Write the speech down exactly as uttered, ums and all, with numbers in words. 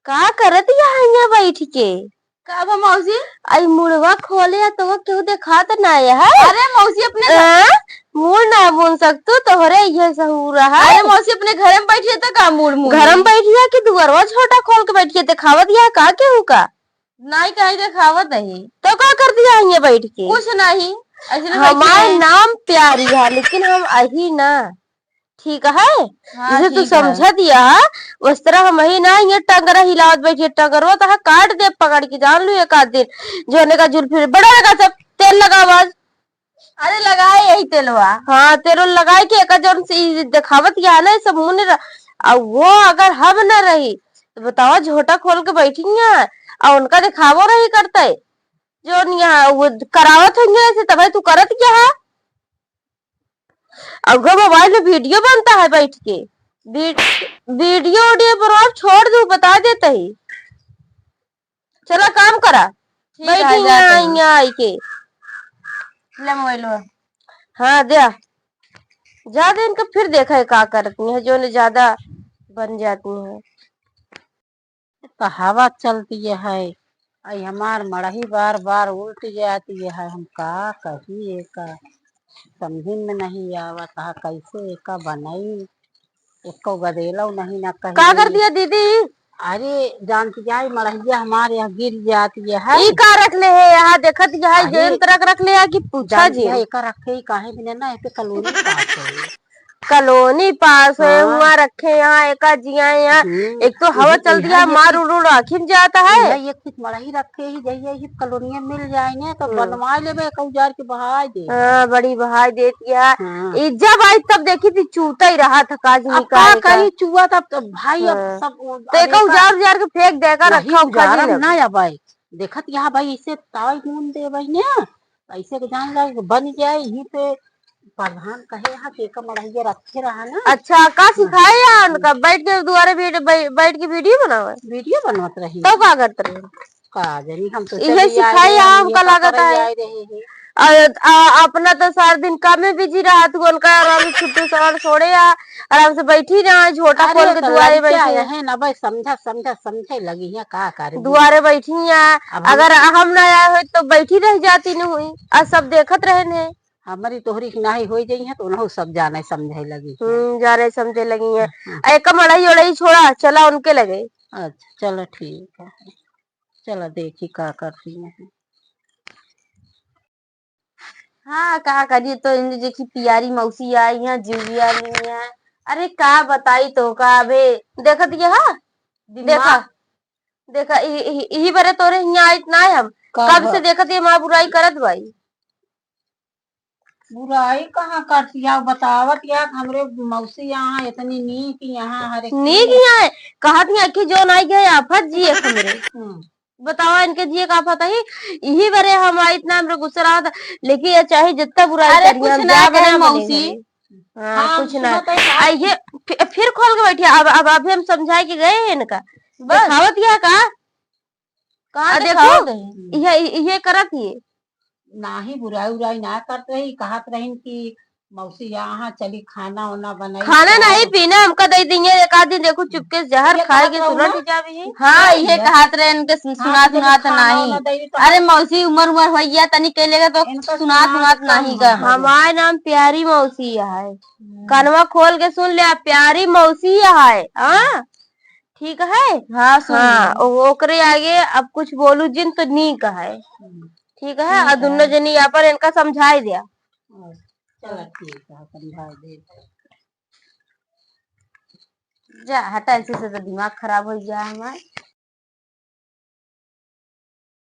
का करत या हियाँ बैठ के? का बा मौसी? आई मुड़वा खोले या तो केहू देखात ना है। अरे मौसी, अपने घर हाँ? मुड़ ना मुन सकतू, तोहरे ये सहूर है। अरे मौसी, अपने घर में बैठिए तो का मुड़ मुड़? घर में बैठिया कि दुआरवा झोटा खोल के बैठिए, देखावत या का केहू का? नाई, कहीं देखावत नहीं। तो का करत या हियाँ बैठ के? कुछ नहीं, ऐसे ना बैठी हमार है। नाम प्यारी है, लेकिन हम अही ना, ठीक है? हाँ, जैसे तू ठीक है। समझत या, उस तरह हम अही ना, ये टंगरा हिलावत बैठी, टंगरवा तो काट दे पकड़ के, जान लू एक आध दिन। जो ने का जुल्फी बड़ा लगा, सब तेल लगावा। अरे लगाए यही तेलवा। हाँ, तेल उल लगाए के एका जौन से ई देखावत या ना, सब मुने र-, आ वो अगर हम न रही, तो बतावा, झोटा खोल के बैठी हैं, आ उनका देखावो रही करते, जौन यहाँ वो करावत होंगे ऐसे, तबे तू करत क्या है? अगर मोबाइल में वीडियो बनता है बैठ के, वी-, वीडियो उडियो पर आप छोड़ दू, बता देते ही। चला काम करा। ठीक है, बैठी जाते हैं। यहाँ आई के। ले मोबाइलवा। हाँ, दे। जा दे इनका, फिर देखा है का करती है, जो ने ज्यादा बन जाती है। कहावत चलती है, आई हमार मड़ही बार बार उल्ट जाती है, हम का कही एका, समझ में नहीं आवत है, कैसे एका बनाई। एको गदेलउ नहीं ना कही। का कर दिया दीदी? अरे, जानती जाए, मड़हिया हमार यहाँ गिर जाती है। ई का रख ले है यहाँ? देखत यहाँ अरे, जेन तरह रख ले है कि पूछा जानती जी। है, एका रखे ही काहे बिना ना, एके कॉलोनी पास है। कॉलोनी पास है, हाँ। हुआँ रखे यहाँ, एका जिया यहाँ। हम्म, एक तो हवा यही, चलती यहाँ है, ये मार खिच-, उड़ उड़ आँखी में जाता है। यहाँ ये खिच मड़ही रखे ही, जइया ये कॉलोनिया मिल जाए ना, तो हम्म। बनवा लेबे, एक हजार के बहाई दे। हाँ, बड़ी बहाई देती है। हाँ। ई जब आई तब देखी थी चूता ही रहा था, काज अब निकाल का का। करी चुआ तब तो भाई, अब हाँ। सब वो तो एक अरे का उजार उजार के फेंक देगा, नहीं, रखा उखा उजारब नहीं ना। अब भाई, देखत यहाँ भाई ऐसे ताई नून दे भाई ने, ऐसे के जान ला बन जाए यहीं पे। प्रधान कहे हा कि एक मड़हिया रखे रहा ना। अच्छा, का हाँ। सिखाए या उनका? बैठ के दुआरे वीड-, बै-, बैठ के वीडियो बनावे? वीडियो बनवत रही। तब का करत रही? का जानी, हम तो इहे चली आए सिखाई रहे, हम हमका ये लागत पकड़े है। आए रहे हैं। आ, आ, अपना तो सारा दिन काम में बिजी रहा, तू उनका आराम से छुट्टी सवार छोड़े आ, आराम से बैठी रहा, झोटा अरे, खोल के तो दुआरे लड़के बैठी आए है। हैं ना भाई, समझा, समझा, समझे लगी है, का करे दुआरे बैठी है, अब हम अगर हम ना आए होइत तो बैठी रह जाती न हुई, आ सब देखत रहे ने। हमरी तोहरी के नाहीं होई जाई है, तो उनहु सब जाने समझे लगी है। हम्म, जाने समझे लगी है। हम्म। आ, एक मड़ई उड़ई छोड़ा, चला उनके लगे। अच्छा, चलो ठीक है। चला देखी का करती हैं। हाँ, का करिए तो इन देखी प्यारी मौसी आई हैं, जुलिया ली हैं। अरे का बताई तो का अबे देखत ये हा? दिमाग देखा, देखा, इ-, इ-, इही बरे तोरे हियाँ आइत ना हम। का कब से भ- देखत ये माँ बुराई करत बाई। बुराई कहाँ करती है, बतावत या हमरे मौसी यहाँ इतनी नीक यहाँ हर एक नीक चीज। यहाँ है, कहत यहाँ कि जो नाई गए आफत जी एक हमरे। हम्म। बतावा इनके जिए का आफत है, इही बरे हम आइत ना हमरे गुस्सा रहत, लेकिन ये चाहे जितना बुराई अरे करिए, कुछ हम ना जाब कहे ना मौसी। बोलेंगे। हाँ, हाँ, कुछ ना। सुनत है का? आ, ये फि-, फिर खोल के बैठिया। अब, अब अभी हम समझाए के गए हैं इनका। बस। देखावत या का? कहाँ आ, देखावत देखो, है? ये, ये करत ये। नाही बुराई उराई ना करत रही, कहत रहीन कि मौसी यहाँ चली खाना ओना बनाई खाना खाओ। नहीं पीना हमका दे दिए, एक आध दिन देखो चुपके से जहर ये खाए कहत के रहू सुलट ना? जावे है। हाँ, ये ये कहत रहे इनके सुन-, हाँ, सुना, चली सुनात खाना नहीं। ओना दे दी तो अरे हम मौसी, उमर उमर हो गया, तनी के लेगा तो इनका सुनात सुनात सुनात कम नहीं है। का। हमार नाम प्यारी मौसी है। हम्म। कनवा खोल के सुन ले, प्यारी मौसी है, हाँ? ठीक है? हाँ, सुन हाँ, ले। ओ-, ओकरे आगे अब कुछ बोलू जिन तो नीक है। हम्म। ठीक है? ठीक और दुनो है। जनी यहाँ पर इनका समझाई दिया। अच्छा, चलो ठीक है, समझाई दे। जा, हटा, ऐसे से तो दिमाग खराब हो गया हमार।